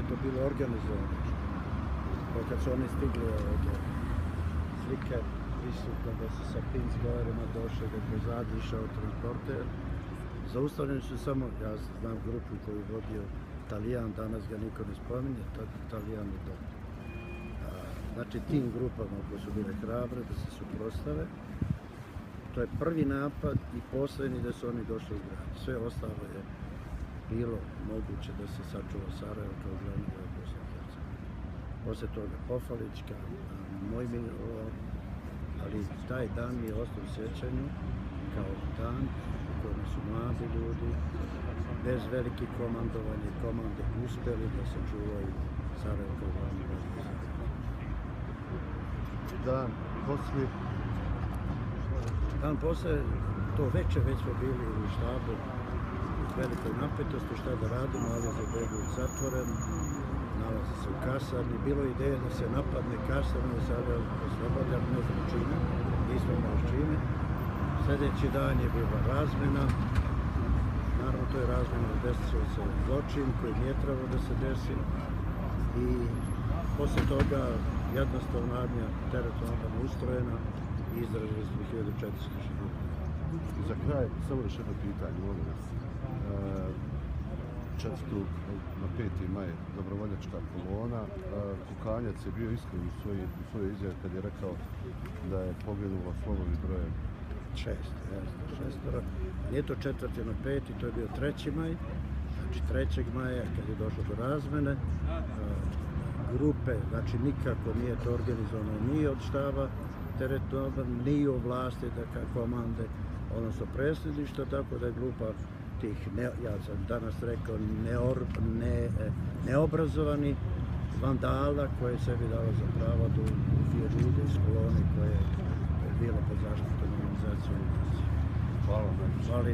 to bilo organizovano. Pa kad su oni stigli ovdje, slike prisutno da su sa pinzgojerima došli, da je pozadi išao transporter. Zaustavljeni su samo, ja znam grupu koju je vodio Talijan, danas ga niko ne spominje, Talijan je doktor. Znači tim grupama koje su bile hrabre da se suprotstave, to je prvi napad i posljednji da su oni došli u grad. Sve ostalo je bilo moguće da se sačuva Sarajevo kao glavni grad Bosne i Hercegovine. Poslije toga Pofalićka, moj miljovan, ali taj dan mi je ostao u sjećanju kao dan u kojem su mladi ljudi bez velikih komandovanja i komande uspjeli da sačuvaju Sarajevo kao glavni grad Bosne i Hercegovine. Dan poslije, to večer već smo bili u štabu u velikoj napetosti šta da radimo, ali za Begović zatvoren, nalazi se u kasarni. Bilo je ideja da se napadne kasarnu i sada oslobođam, ne znam čime, nismo imali čime. Sljedeći dan je bila razmjena, naravno to je razmjena, desio se zločin koji nije trebao da se desi i poslije toga jednostavna armija teritorijalno ustrojena i izdržali smo 1460. Za kraj, samo još jedno pitanje, molim vas. 4. maj, dobrovoljačka kolona. Kukanjac je bio iskren u svojoj izjavi kad je rekao da je poginulo slovom i brojem 6. Nije to 4. na 5. to je bio 3. maj. Znači 3. maja kad je došlo do razmene, grupe, znači nikako nije to organizovano ni od štaba teritorijalnog, ni u vlasti komande, odnosno predsjedništva, tako da je grupa tih, ja sam danas rekao, neobrazovani vandala koje sebi dalo za pravo da ubije ljude iz kolone koje je bilo pod zaštitom organizacijom. Hvala. Hvala.